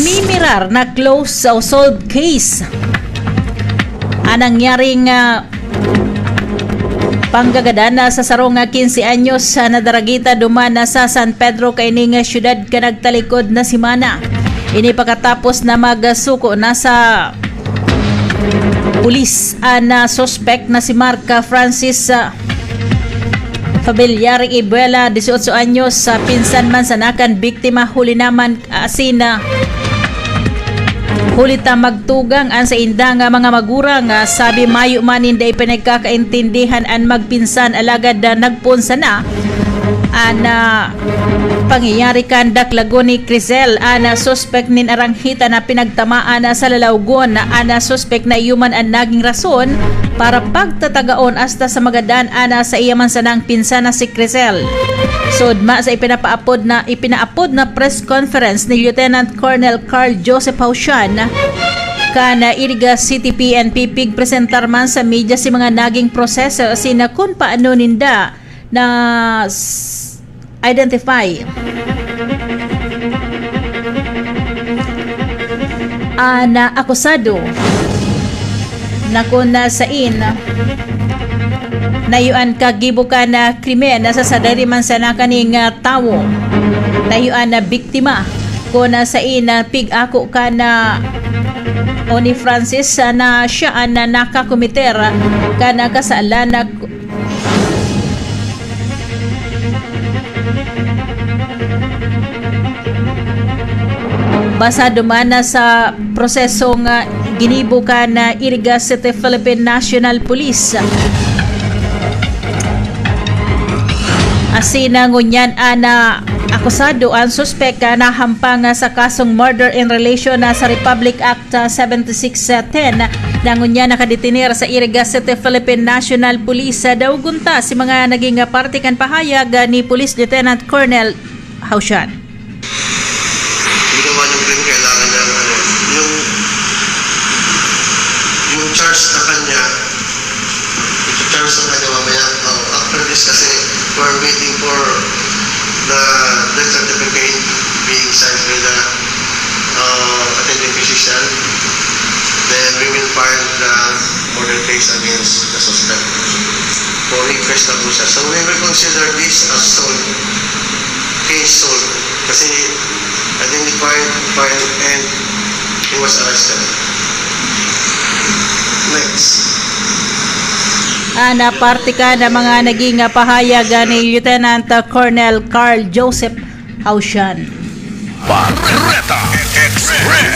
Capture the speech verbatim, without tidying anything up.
Mimirar na close o solved case ang nangyaring, ah, panggagadan na sa sarong, ah, quince anyos, ah, na daragita duman na sa San Pedro kaining, ah, syudad kan nagtalikod na semana. Ini pakatapos na magsuko na sa pulis an, ah, suspek na si Mark, ah, Francis, ah, Fabellar Ibuela, dieciocho anyos, ah, pinsan man sana kan biktima, huli naman asin, ah, huli ta magtugang an saindang, ah, mga magurang. Ah, sabi mayo man ninda ipinagkakaintindihan an magpinsan, alagad, ah, nagpoon sana an, ah, pangyayari kan daklagon ni Crisel, an, ah, suspek nin aranghita na pinagtamaan, ah, sa lalawgon. An, ah, suspek na iyo man an naging rason para pagtatagaon asta sa magadan an, ah, sa iya man sanang pinsan na si Crisel. Sudma sa ipinapaapod na, ipinaapod na press conference ni Lieutenant Colonel Carl Joseph Hausian kan, ah, Iriga City P N P, pigpresentar man sa media si mga naging proseso asin na kun paano ninda na s-, identify an, ah, akusado na kun, ah, sain na iyo an kagibo kan, ah, krimen na sa sadiri man sana kaning, ah, tawo. Na iyo an, ah, biktima kun, ah, sain na pig-ako kan, ah, o ni Francis, ah, na siya an, ah, nakakomiter kan, ah, kasalan na Basado man na sa prosesong, ah, ginibo kan, ah, Iriga City Philippine National Police. Asin na ngunyan an, ah, akusado, an suspek, ah, nahampang, ah, sa kasong murder in relation, ah, sa Republic Act, ah, seventy-six ten, na ngunyan nakadetener sa Iriga City Philippine National Police. Ah, daogon ta si mga naging, ah, parte kan pahayag, ah, ni Police Lieutenant Colonel Hausian. Ginawa niyang crime, kailangan niya, ano, yung, yung charge na kanya, yung charge na kanya mamaya, uh, after this kasi, we're waiting for the death certificate being signed by the, uh, attending physician. Then we will file the murder case against the suspect. For rape case na po siya. So we will consider this as solved. Case solved. Kasi identified, filed, and he was arrested. Next. Ah, na parte ka na mga naging, ah, pahayag, ah, ni Lieutenant, ah, Colonel Carl Joseph Hausian. Barreta Express.